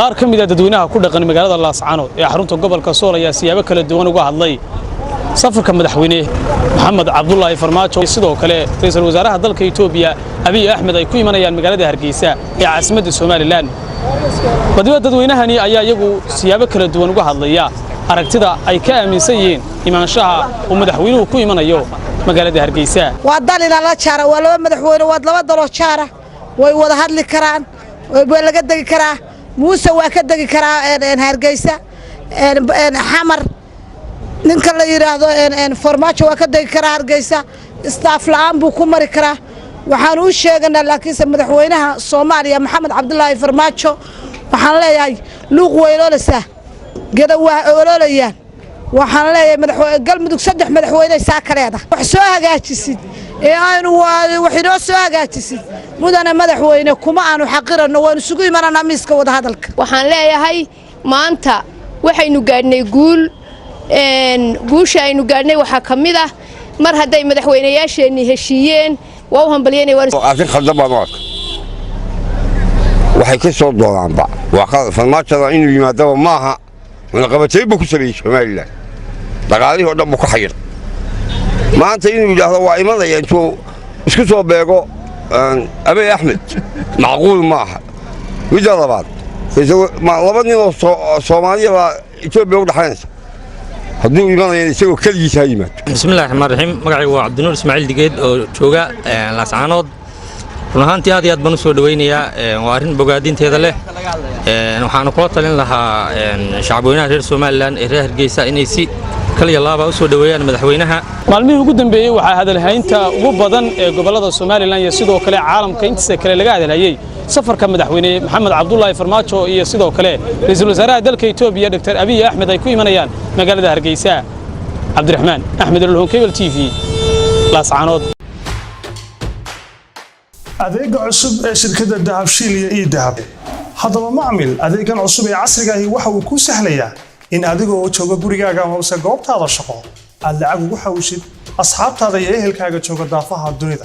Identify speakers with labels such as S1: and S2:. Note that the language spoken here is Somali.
S1: Qaar ka mid a dadweynaha ku dhaqan magaalada Laascaanood ee xarunta gobolka Sool ayaa siyaabo kala duwan uga hadlay safarka madaxweyne Maxamed Cabdulaahi Farmaajo, sidoo kale ra'iisul wasaaraha dalka Itoobiya Abiy Axmed, ay ku imanayaan magaalada Hargeysa ee caasimadda Somaliland. Badiba dadweynahani ayaa iyagu siyaabo kala duwan uga hadlaya aragtida ay ka aaminsan yihiin imaanshaha uu madaxweynuhu ku imanayo magaalada Hargeysa.
S2: Waa dal inala jaara, waa laba madaxweyne, waa laba daloo jaara, way wada hadli karaan, waa laga degi karaa. Muuse waa ka degi karaa Hargeysa, Xamar. Ninka la yidhaahdo Farmaajo waa ka degi karaa Hargeysa, staff la'aan buu ku mari karaa. Waxaanu u sheeganaa laakiinse madaxweynaha Soomaaliya Maxamed Cabdulaahi Farmaajo, waxaan leeyahay Luuq weyloolaysaa, geda waa oloolayaan. Waxaan leeyahay Galmudug saddex madaxweyne saa ka leedahay. Wax soo hagaajisid ee aynu wax inoo soo hagaajisid, mudane madaxweyne, kuma aanu xaqirano, waanu isugu imananaa miiska wadahadalka.
S3: Waxaan leeyahay maanta waxaynu gaadhnay guul. Guusha aynu gaadhnay waxaa ka mid ah mar hadday madaxweynayaasheennii heshiiyeen, waa u hambalyeynaya.
S4: Arrin khaldan baan u arka. Waxay ka soo doonaanba waa Farmaajada inuu yimaadaba maaha. Cunaqabatayn buu ku sameeyey Somaliland, dhaqaalihii o dhan buu ka xayir. Maanta inuu yidhaahdo waa imanaya, intuu isku soo beego Abiy Axmed, macquul maaha. Midda labaad, laba nin oo Soomaaliya baa Etoobiya u dhaxaynaysa. Hadduu imanaya, isagoo keligiisa ha yimaado.
S5: Bismillahi raxmaan raxiim. Magacaygu waa Cabdinuur Ismaaciil Digeed oo jooga Laascaanood. Run ahaantii aad iyo aad baan u soo dhowaynayaa, waa arrin bogaadinteeda leh. Waxaanu kula talin lahaa shacabweynaha reer Somaliland ee reer Hargeysa inay si kaliya laaba u soo dhoweeyaan madaxweynaha.
S1: Maalmihii ugu dambeeyey waxaa hadalhaynta ugu badan ee gobollada Somaliland iyo sidoo kale caalamka intiisa kale laga hadalhayey safarka madaxweyne Maxamed Cabdulaahi Farmaajo iyo sidoo kale ra'iisul wasaaraha dalka Itoobiya Dr. Abiy Axmed ay ku imanayaan magaalada Hargeysa. Cabdiraxmaan Axmed Alhon, Cable TV, Laascaanood.
S6: Adeega cusub ee shirkadda Dahabshiil iyo eDahab. Haddaba macmil, adeegan cusub ee casriga ahi waxa uu kuu sahlayaa in adigoo jooga gurigaaga amase goobtaada shaqo aad lacag ugu xawshid asxaabtaada iyo ehelkaaga jooga daafaha dunida.